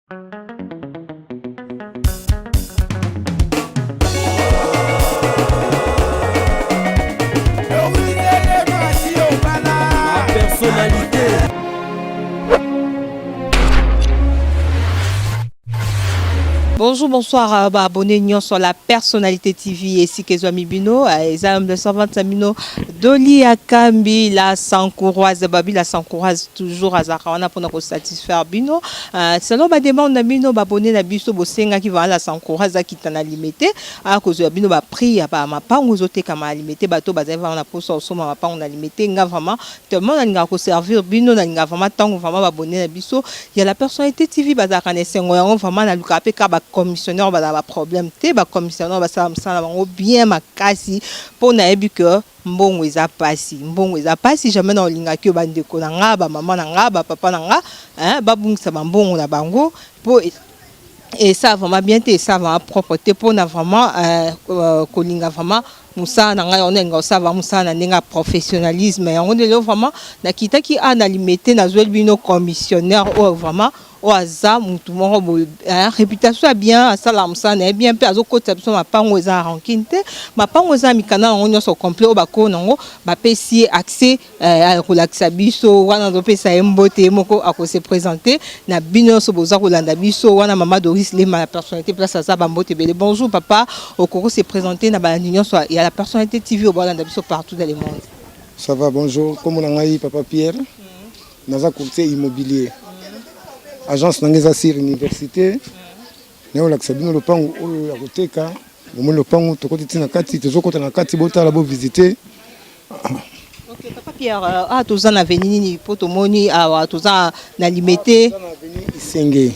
Personnalité. Bonjour, bonsoir, ba abonné nyonso la personnalité TV esika ezwami bino eza humble servante na bino Doli Akambi la Sankouroise babi la Sankouroise toujours azalaka wana mpona kosatisfaire bino selon bademande na bino baabonné na biso. Bosengaki vraiment la Sankouroise akita na Limete, akozwa bino baprix ya bamapango ezotekama na Limete. Bato bazali vraiment na mposa kosomba mapango na Limete, nga vraiment tellement nalingaka koservir bino, nalingaka vraiment ntango vraiment baabonné na biso ya la personnalité TV bazalaka na esengo. Yango vraiment nalukaka mpe kaka bacommissionnaire bazala baproblème te, bacommissionnaire basala mosala na bango bien makasi, mpo nayebi ke mbongo eza pasi, mbongo eza pasi. Jamais na olingaki oyo bandeko na nga, bamama na nga, bapapa na nga babungisa bambongo na bango, mpo esa vraiment bien te, esa vraiment propre te. Mpona vraiment kolinga vraiment mosala na ngai yango, nalinga kosala vraiment mosala na ndenge ya professionnalisme. Yango nde lelo vraiment nakitaki a na Limete, nazweli bino commissionnaire oyo vraiment oyo aza mutu moko boye, réputation ya bien, asalaka mosala na ye bien mpe azokotisa biso mapango eza na rancune te, mapango eza na mikanda yango nyonso complet, oyo bakoo nango bapesi ye accès akolakisa biso. Wana azopesa ye mbote, ye moko akose présenter na bino nyonso boza kolanda biso. Wana mama Doris Lema la personnalité, place aza, bambote ebele. Bonjour papa, okoki se présenter na balandi nyonso ya la personnalité TV oyo bolanda biso partout dans le monde? Ça va, bonjour. Kombo na ngai papa Pierre, naza courtier immobilier, agence na ngai eza sur université. Naye bino lopango oyo ya koteka. Bomoni lopango, tokoti ntina kati, tozokota na kati, botala, bovisite. Ok, papa Pierre, toza na avenue nini? Mpo tomoni awa toza na Limete. Toza na avenue Isenge,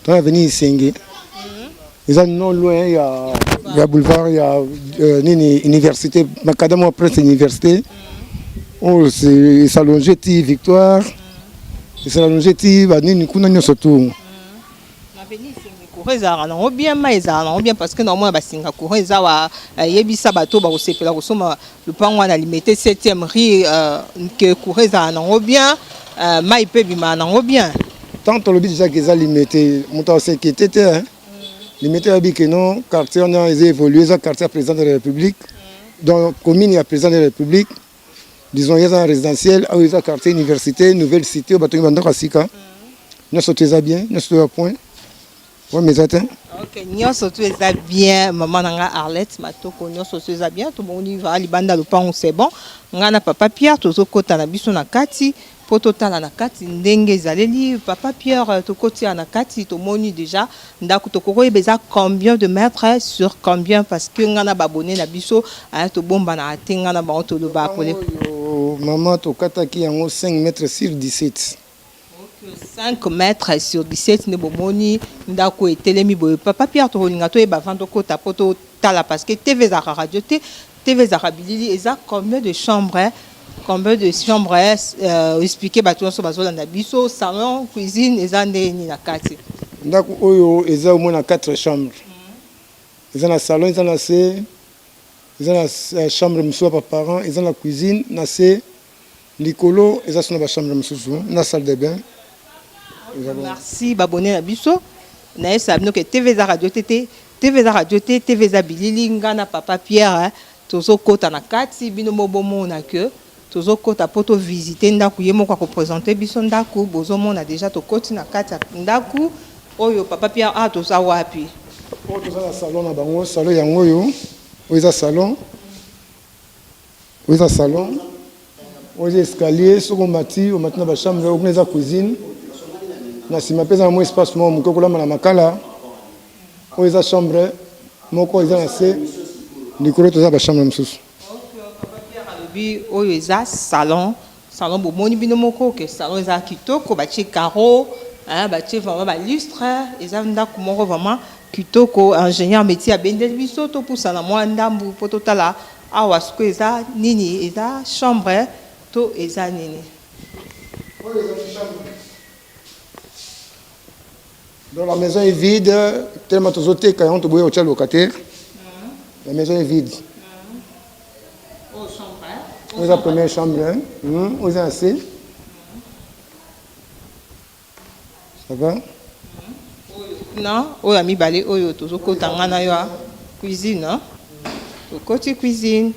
toza na avenue Isenge, eza non loin ya boulevard ya nini, université Makadam wa Prince, université oyo es'allonge ti Victoire, es'allonge ti banini kuna nyonso tu. Avenue Isenge, courant ezalaka nango bien, mai ezalaka nango bien? Parce que naomona basinga courant eza wa. Yebisa bato bakosepela kosomba lopango wana Limete 7e rue ke courant ezalaka nango bien, mai mpe ebimaka nango bien. Tant tolobi déjà ke eza Limete, moto as'inquiéter te, hein. Limete oyebi ke non, quartier wana eza évolue, eza quartier ya président de la République, donc commune ya président de la République, disons eza na résidentiel. Oyo eza quartier université, nouvelle cité oyo batongi bandako ya sika. Nyonso to eza bien, nyonso to ya point wana eza te. Ok, nyonso to eza bien. Mama na nga Arlette Matoko, nyonso to eza bien. Tomoni va libanda lopango, c'est bon. Nga na papa Pierre tozokɔta na biso na kati mpo totala na kati ndenge ezaleli. Papa Pierre, tokoti ya na kati, tomoni déjà ndako. Tokoki koyeba eza combien de mètres sur combien? Parce que nga na baabonné na biso tobombanaka te, nga na bango tolobaka pole. Oyo mama, tokataki yango 5 mètres sur 17. 5 mètres sur 17 nde bomoni ndako etelemi boye. Papa Pierre, tokolinga toyeba avant tokota mpo totala, parce que TV ezalaka radio te, TV ezalaka bilili. Eza combien de chambre? Combien de chambre? Expliquer bato nyonso bazolanda biso. Salon, cuisine eza ndenge nini na kati? Ndako oyo eza au moins na 4 chambres. Eza na salon, eza na se, eza na chambre mosusu ya baparent, eza na cuisine na se, likolo eza so na bachambre mosusu na salle de bain. Merci. Baabonné na biso, nayebisa bino ke TV eza radio te te, TV eza radio te, TV eza bilili. Nga na papa Pierre tozokɔta na kati, bino mo bomona ke tozokɔta mpo tovisite ndako, ye moko akoprésente biso ndako. Bozomona déjà tokɔti na kati ya ndako oyo. Papa Pierre, ah, toza wapi? Oyo toza na salon na bango. Salon yango oyo, oyo eza salon, oyo eza salon, oyo eza escalier. Soki omati, omati na bachambre. Oyo kuna eza cuisine, na nsima mpe eza na mwa espace moko moke kolamba na makala. Oyo eza chambre moko eza na se, likolo toza bachambre mosusu. Alobi oyo eza salon. Salon, bomoni bino moko ke salon eza kitoko, batie carreau, batie vraiment balustre. Eza ndako moko vraiment kitoko. Ingénieur métier abendeli biso, topusana mwa ndambu mpo totala awa sikoyo eza nini. Eza chambre to eza nini? Oyo eza chambre. Donc la maison est vide, tellement tozoteka yango, toboyi kotia locataire. La maison est vide. Oyo eza première chambre, oyo eza na se. Ça va? Kuna oyo ya mibale oyo tozokota nga na yo ya cuisine, hein? Tokoti cuisine.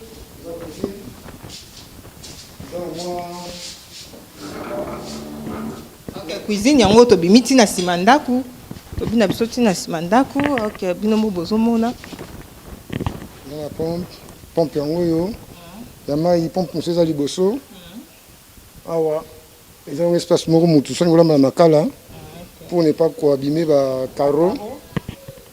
Ok, cuisine yango tobimi ti na nsima ndako, tobi na biso ti na nsima ndako. Ok, bino mo bozomona. Eza na pompe, pompe yango oyo ya mai, pompe mosusu eza liboso awa. Eza yango espace moko mutu soki olamba na makala pour ne pas ko abîmer ba carreaux,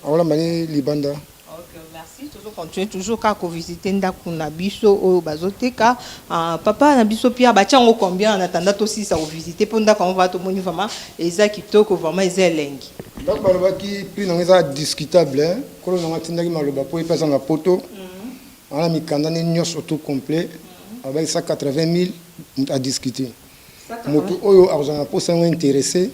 akolamba ni libanda. Ok, merci. Tozo continuer toujours kaka ko visiter ndako na biso oyo bazoteka. Ah, papa na biso Pierre, batia yango combien en attendant tosilisa ko visiter mpo ndako yango vraiment tomoni vraiment eza kitoko, vraiment eza elengi. Ndako balobaki prix nango eza discutable, hein. Nkolo nango atindaki maloba mpo ye mpe aza na poto, aza na mikanda ne nyonso tout complet, alobaki 180 000 moto adiscute. Moto oyo akozala na mposa yango, intéressé,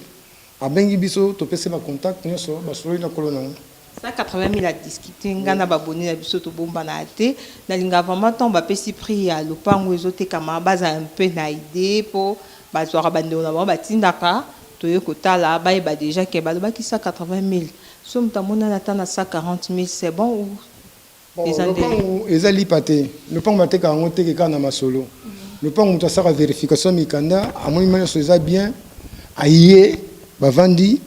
abengi biso, topesi ba contact nyonso, basololi na nkolo nango. 180 000 à discuter. Nga na baboni na biso tobombana te. Nalinga vraiment ntango bapesi prix ya lopango ezotekama, bazala mpe na idée mpo bazwaka bandeko na bango batindaka toye kotala, bayeba déjà ke balobaki 180 000. So moto amonani ata na 140 000, c'est bon ou Bon, eza nde? Lopango eza lipa te. Lopango bateka yango teke kaka na masolo. Lopango, moto asalaka vérification ya mikanda, amoni ma nyonso eza bien, aye, bavandi,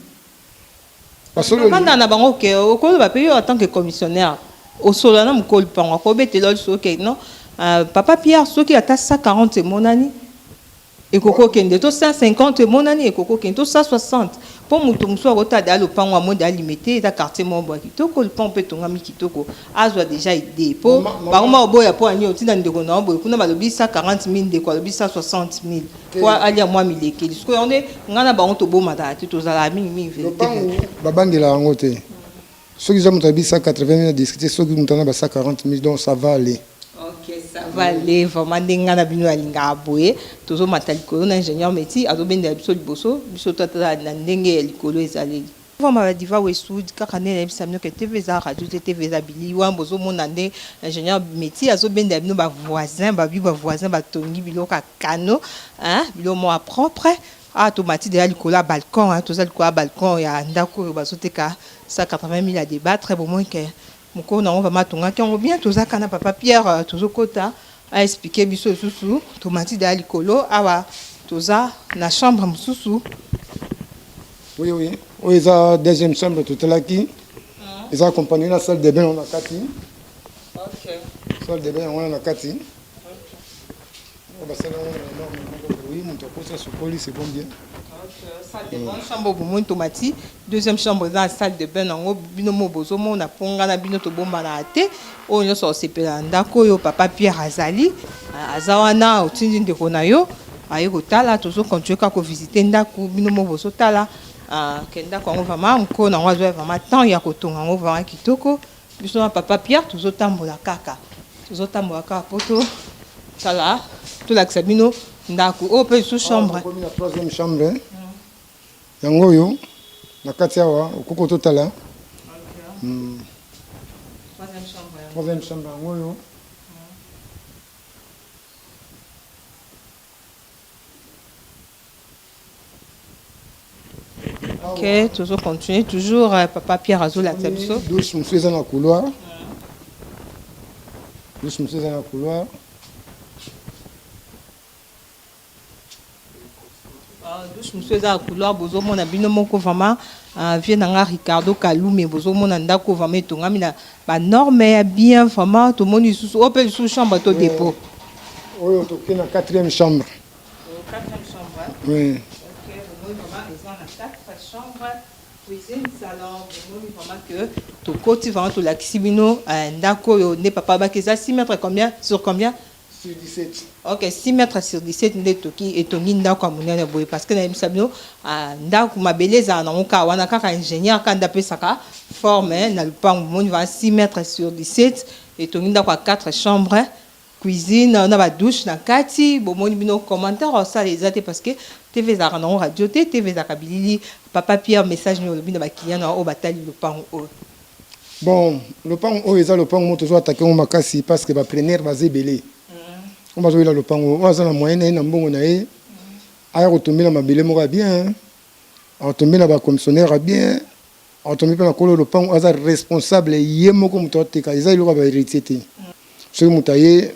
basololi. Bavanda na bango ke okoloba mpe yo en tant que commissionnaire osolola na mokolo lupango, akobetela liso oke non, papa Pierre, soki ata 140 emonani ekoki okende, to 150 emonani ekoki okende, to 160, mpo moto mosusu akotala deya lopango, amoni deya Limete eza quartier moko boya kitoko, lopango mpe etongami kitoko, azwa déjà idée mpo bango ma oboya mpo ani otinda ndeko na yo boye kuna balobi 140 000, ndeko alobi 160 000 po alia mwa milekeli. Sikoyo yango nde ngai na bango tobomataka te, tozalaka mingimingi vérité. Lopango babangela yango te. Soki eza moto abi 180 000 à discuter, soki moto ana ba 140 000, donc ça va aller. Ok, ça va aller vraiment. Ndenge ngai na bino alingaka boye, tozomata likolo na ingénieur Meti azobendela biso liboso, biso totala na ndenge ya likolo ezaleli. Vraiment badiva Westwood, kaka nde nayebisa bino ke TV eza radio te, TV eza bilili. Wana bozomona nde ingénieur Meti azobendela bino bavoisin, babi bavoisin batongi biloko ya kano, hein, biloko moko ya propre. Awa tomati deya likolo ya balcon, hein, toza likolo ya balcon ya ndako oyo bazoteka 180 000 à débattre. Bomoni ke mokolo nango vraiment atongaki yango bien. Toza kaka na papa Pierre, tozokota aexpliquer biso lisusu. Tomati deya likolo awa, toza na chambre mosusu. Oui, oyo eza deuxième chambre totalaki, eza accompagné na salle de bain na kati. Salle de bain yango wana na kati, oyo basala yango na norme moko boye, moto akosi asokoli, c'est bon, bien. Salle de bain, chambre bomoni tomati deuxième chambre eza na salle de bain nango. Bino mo bozomona mpo nga na bino tobombana te. Oyo nyonso osepela na ndako oyo papa Pierre azali, aza wana, otindi ndeko na yo aye kotala. Tozocontinue kaka kovisite ndako, bino mo bozotala ke ndako yango vraiment mokolo nango azwa vraiment temps ya kotonga yango vraiment kitoko. Biso na papa Pierre tozotambola kaka, tozotambola kaka po totala, tolakisa bino ndako oyo mpe lisusu chambre. Tokomi na troisième chambre yango oyo na kati awa, okoko totala. Troisième chambre yango oyo. Ok, tozocontinue toujours, papa Pierre azolakisa biso. Douche mosusu eza na couloir, douche mosusu eza na couloir. Douche mosusu eza na couloir, bozomona bino moko vraiment, vie na nga Ricardo Kalume, bozomona ndako vraiment etongami na banorme ya bien vraiment. Tomoni lisusu oyo mpe lisusu chambre to dépôt. Oyo toke na quatrième chambre. Quatrième chambre. Oui. Ok, bomoni vraiment eza na quatre chambre, cuisine, salon. Bomoni vraiment que tokoti vraiment, tolakisi bino ndako oyo nde papa baki eza 6 mètres combien sur combien? Sur 17. Ok, 6 mètres sur 17 nde toki etongi ndako ya monene boye, parce que nayebisa bino, ndako mabele ezala nango kaka wana, kaka ingénieur kaka nde apesaka forme na lupango. Bomoni vraiment 6 mètres sur 17 etongi ndako ya 4 chambre, cuisine na badouche na kati. Bomoni bino, commentaire osala eza te parce que TV ezalaka nango radio te, TV ezalaka bilili. Papa Pierre, message nini olobi na baclient na oyo batali lopango oyo? Bon, lopango oyo eza lopango moko tozo attaquer yango makasi parce que bapreneur baza ebele oyo bazoyela lopango. Oyo aza na moyen na ye, na mbongo na ye, aya kotombela mabele moko ya bien, akotombela bacommissionnaire ya bien. Akotombe mpe na kolo lopango, aza responsable ye moko moto ateka. Eza eloko ya bahéritier te. Soki moto aye,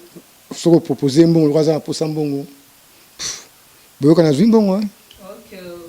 soki opropose mbongo, lokola aza na posa mbongo, boyoka, nazwi mbongo.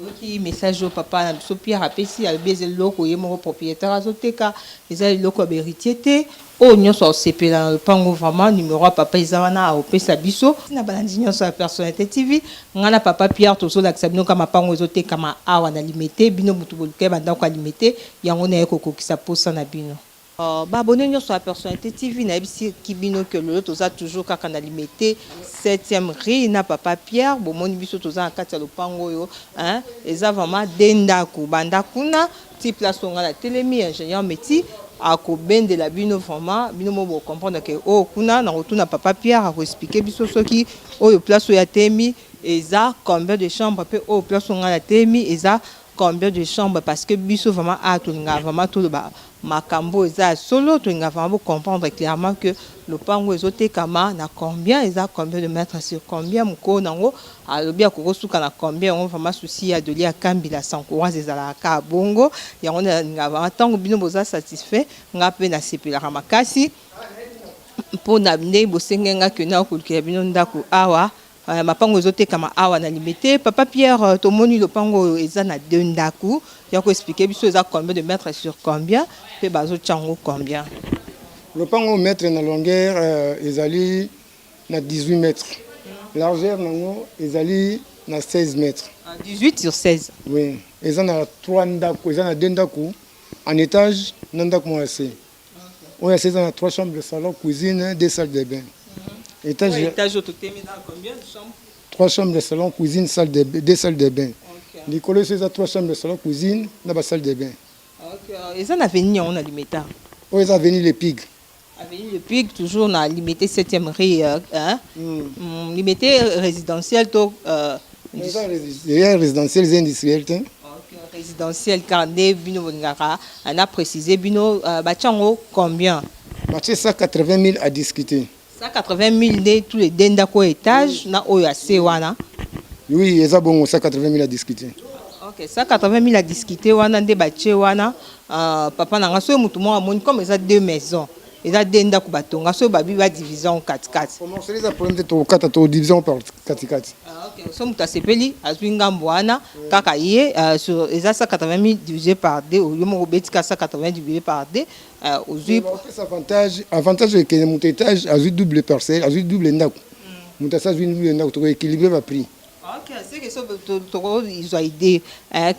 Oyoki message oyo papa na biso Pierre apesi. Alobi eza eloko ye moko propriétaire azoteka, eza eloko ya bahéritier te. Oyo nyonso aosepela na lopango, vraiment numéro ya papa eza wana, aopesa biso. Na balandi nyonso ya Personnalité TV, ngai na papa Pierre tozolakisa bino ka mapango ezotekama awa na Limete. Bino motu boluka ye bandako ya Limete, yango naye kokokisa posa na bino. Baabonnés nyonso ya Personnalité TV, nayebisiki bino ke lelo toza toujours kaka na Limete 7e rue na papa Pierre. Bomoni biso toza na kati ya lopango oyo, hein, eza vraiment de ndako banda kuna ti place oyo ngai natelemi. Ingénieur Meti akobendela bino, vraiment bino mo bocomprendre ke oyo kuna na kotuna papa Pierre akoexpliquer biso soki oyo place oyo atemi eza combien de chambre, mpe oyo place oyo ngai natelemi eza combien de chambre, parce que biso vraiment a tolingaka vraiment toloba makambo eza ya solo. Tolingaka vraiment bocomprendre clairement que lopango ezotekama na combien, eza combien de mètres sur combien, mokolo nango alobi akokosuka na combien. Yango vraiment souci ya Doli Akambila Sancourage ezalaka kaka bongo. Yango nalingaka vraiment ntango bino boza satisfait, nga mpe nasepelaka makasi mpona ndenge bosenge nga ke na kolukela bino ndako awa. Mapango ezotekama awa na Limete. Papa Pierre, tomoni lopango oyo eza na deux ndako. Ya koexpliquer biso eza combien de mètres sur combien, mpe bazotia yango combien? Lopango, mètre na longueur ezali na 18 mètres, largeur nango ezali na 16 mètres. 18 sur 16? Oui, eza na 3 ndako, eza na 2 ndako en étage na ndako moko ya se. Oyo ya se eza na 3 chambres, salon, cuisine, 2 salles de bain. Étage, étage oyo totemi na combien de chambres? 3 chambres, salon, cuisine, salle de 2 salles de bain. Likolo eso eza 3 chambres, salon, cuisine na basalle de bain. Eza na avenue yango na Limete? Oyo eza avenue Le Pig. Avenue Le Pig, toujours na Limete 7e rue, hein? Limete résidentiel to Eza résidentiel, eza industriel te. Résidentiel kaka nde bino bolingaka na préciser bino. Batia yango combien? Batie 180 000, à discuter. 180 000 nde tous les deux ndako, étage na oyo ya se wana? Oui, eza bongo, 180 000 à discuter. Ok, 180 000 à discuter wana nde batie wana. Papa na nga, soki motu moko amoni comme eza deux maisons, eza deux ndako batonga, soki babi badivise yango katikati? Morceler eza problème te, tokokata, todiviser par katikati. Ah, ok, so moto asepeli, azwi ngambo wana kaka ye. Sur eza 180 000 divisé par 2, yo moko obetika 180 divisé par 2, ozwi. Opesa avantage, avantage ekende moto étage azwi double parcelle, azwi double ndako. Moto asi azwi double ndako, tokoéquilibre baprix. Ok, c'est que so tokozwa idée,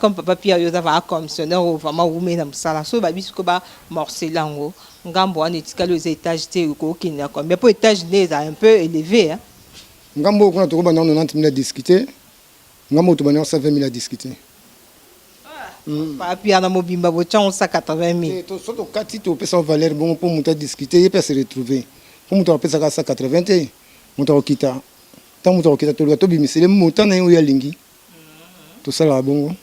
comme papa Pierre, yo oza vaa commissionnaire oyo vraiment owumeli na mosala, so babi sikoyo bamorceler yango, ngambo wana etikali oyo eza étage te, ekokende na combien? Mpo étage nde eza un peu élevé, hein? Ngambo oyo kuna tokobanda 90 000 à discuter, ngambo oyo tobanda 120 000 à discuter. Papa Pierre, na mobimba botyango 180 000? So tokati, topesa valeur bongo mpo moto adiscute, ye mpe ase retrouve, mpo moto akopesaka 180 te. Moto akokita, ntango moto akokita, toluka tobimisele montant na ye oyo alingi, tosalaka bongo.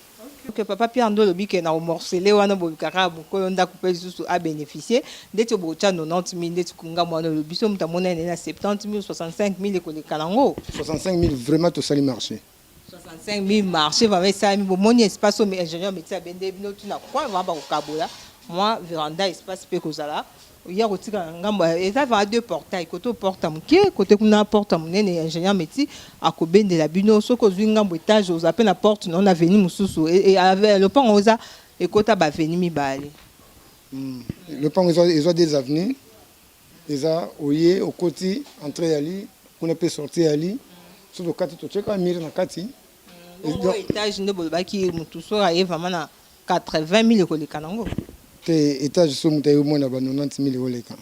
Ok, papa Pierre, nde olobi ke na omorceler wana, bolukaka mokolo ndako mpe lisusu abénéficie. Ndeti botya 90 000, ndeti ngambo wana olobi so moto amona ene na 70 000, 65 000 ekoleka nango? 65 000, vraiment tosali marché. 65 000, marché vraiment esalami. Bomoni espace oyo ingénieur Métier abende bino ntina coin, vraiment bakokabola mwa véranda, espace mpe kozala ya kotika na ngambo. Eza vraiment deux portail, kote porte moke, kote kuna porte monene. Ingénieur Métier akobendela bino. Soki ozwi ngambo étage, oza mpe na porte na na avenue mosusu. Lopango oza ekota baavenue mibale. Lopango eza des avenues, eza oye okoti, entrée yali kuna mpe sortie yali. So tokati, totieka mur na kati. Bongo étage nde bolobaki motu soki aye vraiment na 80 000, ekoleka nango? Te, étage so moto aye omona ba 90 000 ekoleka.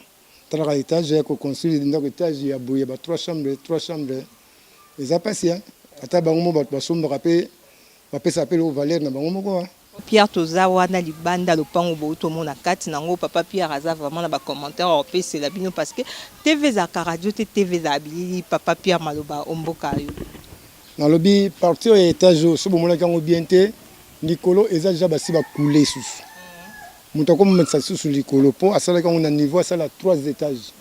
Talaka étage ya koconstruire ndako, étage ya boye, ba 3 chambre, 3 chambre, eza mpasi. Ata bango mo bato basombaka mpe bapesaka mpe loko valeur na bango moko. Pierre, toza wana libanda lopango, boyi tomona kati nango. Papa Pierre aza vraiment na bacommentaire opesela bino, parce que TV ezalaka radio te, TV ezala bilili. Papa Pierre, maloba omboka yo. Nalobi partie oyo ya étage oyo, so bomonaki yango bien te, likolo eza deja basi bakule susu. Moto akomatisa lisusu likolo mpo asalaki yango na niveau asala 3 étages,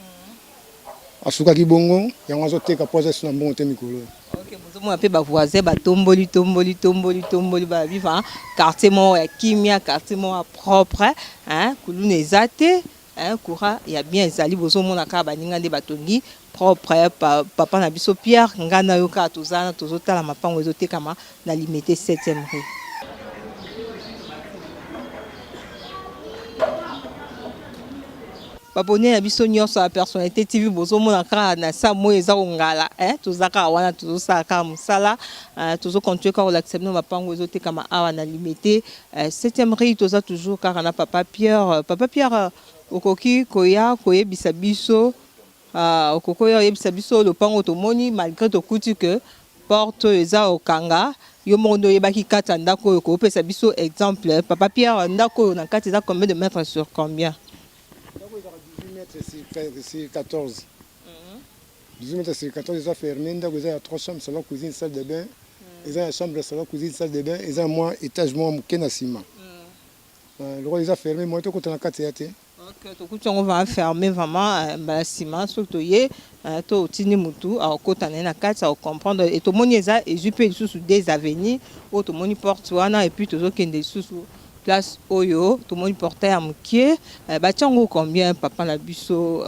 asukaki bongo. Yango azoteka mpo aza lisusu na mbongo te mikolo. Ok, bozomona mpe bavoisin batomboli tomboli tomboli tomboli, babiva quartier moko ya kimia, quartier moko ya propre, hein, kuluna eza te, hein, courant ya bien ezali. Bozomona kaka baninga nde batongi propre. Papa na biso Pierre, ngai na yo kaka toza wana, tozotala mapango ezotekama na Limete 7e rue. Babone na biso nyonso ya Personnalité TV, bozomona kaka na sa moi eza kongala, eh? Toza kaka wana, tozosala kaka mosala, tozocontinue kaka kolakisa bino mapango ezotekama awa na Limete 7e rue. Toza toujours kaka na papa Pierre. Papa Pierre, okoki koya koyebisa biso, okoki koya koyebisa biso lopango tomoni, malgré tokuti ke porte oyo eza okanga, yo moko nde oyebaki kati ya ndako oyo, kopesa biso exemple. Papa Pierre, ndako oyo na kati eza combien de mètres sur combien? Ndako ezaka 18 mètres sur 14. 18 mètres sur 14, eza fermé. Ndako eza ya 3 chambres, salon, cuisine, salle de bain. Eza ya chambre, salon, cuisine, salle de bain. Eza mwa étage mwa moke na nsima. Lokola eza fermé, mwa tokota na kati ya te. Ok, tokuti yango vraiment fermé vraiment. Mbala nsima soki toye to otindi motu akokota na ye na kati, akocomprendre. E tomoni eza ezwi mpe lisusu des avenues oyo, tomoni porte wana, et puis tozokende lisusu place oyo tomoni portail ya mokie. Batia yango combien, papa na biso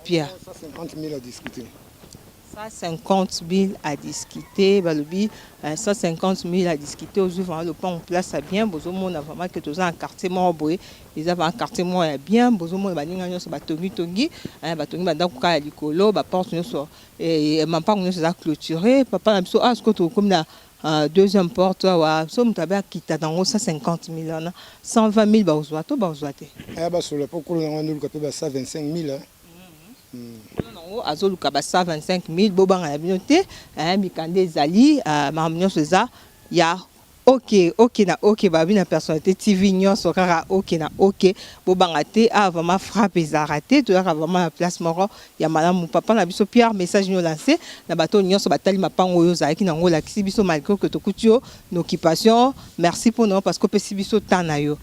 Pierre? 150 000 à discuter. 150 000 à discuter, balobi 150 000 à discuter. Ozwi vraiment lopango, place ya bien. Bozomona vraiment ke toza na quartier moko boye, eza vraiment quartier moko ya bien. Bozomona baninga nyonso batongitongi, batongi bandako kaka ya likolo, baporte nyonso, mampango nyonso eza clôturé. Papa na biso, ah, sikoyo tokomi na deuxième porte awa. So moto abe akita nango 150 000 wana, 120 000 bakozwa to bakozwa te? Aya basolola, mpo kolo nango andoluka mpe ba 125 000. Nango azoluka ba 125 000. Bobanga na bino te, mikanda ezali, makambo nyonso eza ya ok ok na ok. Babi na Personnalité TV nyonso kaka ok na ok. Bobanga te, ah, vraiment frappe ezalaka te, toyaka vraiment na place moko ya malamu. Papa na biso Pierre, message nio lancé na bato nyonso batali mapango oyo ozalaki nango, olakisi biso malgré que tokuti yo na occupation? Merci mpona parce que opesi biso temps na yo.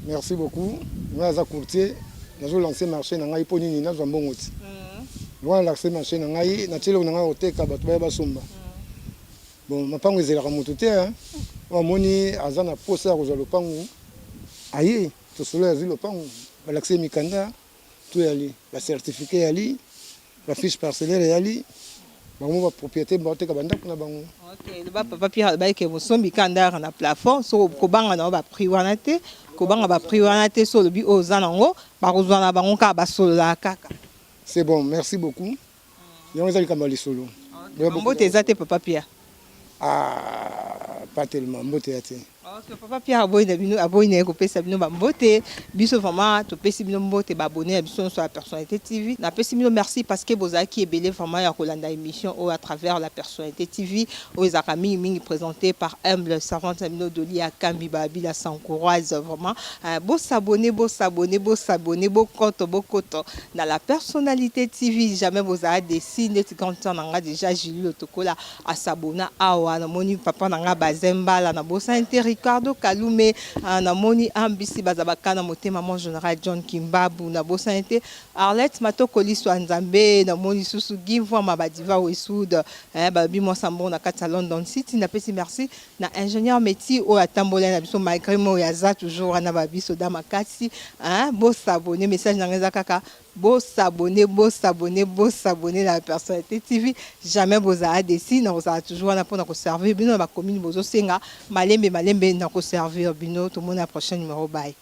Merci beaucoup. Ngai aza courtier, nazolancer marché na ngai. Mpo nini nazwa mbongo ti lokola nalakise marché na ngai, natie eloko na ngai koteka, bato baya basomba. Bon, mapango ezelaka motu te. Oyo amoni aza na posa ya kozwa lopango, aye, tosolo, azwi lopango, balakisi ye mikanda to yali bacertificat, yali bafiche parcellaire, yali bango bapropriété, baoteka bandako na bango. Ok, loba papa Pierre alobaki ke mosombi kanda yaka na plafond. So kobanga nango baprix wana te, kobanga baprix wana te. So olobi oyo oza nango, bakozwa na bango kaka, basololaka kaka. C'est bon, merci beaucoup. Yango eza likambo ya lisolo. Mbote eza te, papa Pierre? Ah, pas tellement, mbote ya te. Ok, papa Pierre aboyi na bino, aboyi na ye kopesa bino bambote. Biso vraiment topesi bino mbote, baabonné ya biso nyonso ya Personnalité TV. Napesi bino merci parce que bozalaki ebele vraiment ya kolanda émission oyo à travers la Personnalité TV, oyo ezalaka mingimingi présenté par humble servante na bino Doli ya Kambi Babila Sankouroise. Vraiment bosabonner, bosabonner, bosabonner, bokoto bokoto na la Personnalité TV, jamais bozala déçus. Neti grande sœur na nga déjà Julie Lotokola asabona awa, namoni papa na nga Bazembala, nabosani te Ricardo Kalume, namoni Ambisi bazabaka na motema, mon général John Kimbabu, nabosani te Arlette Matoko Liso ya Nzambe, namoni lisusu Gimvwama Badiva Wesud, balobi mwasa mbongo na kati ya London City. Napesi merci na ingénieur Meti oyo atambolai na biso malgré moi, oyo aza toujours wana babiso da makasi. Bosabonner, message na ngai eza kaka bosabonner, bosabonner, bosabonner na Personnalité TV. Jamais bozala déçus. Na kozala toujours wana mpona koservir bino na bacommune bozosenga. Malembe malembe na koservir bino. Tomoni na prochain numéro, bye.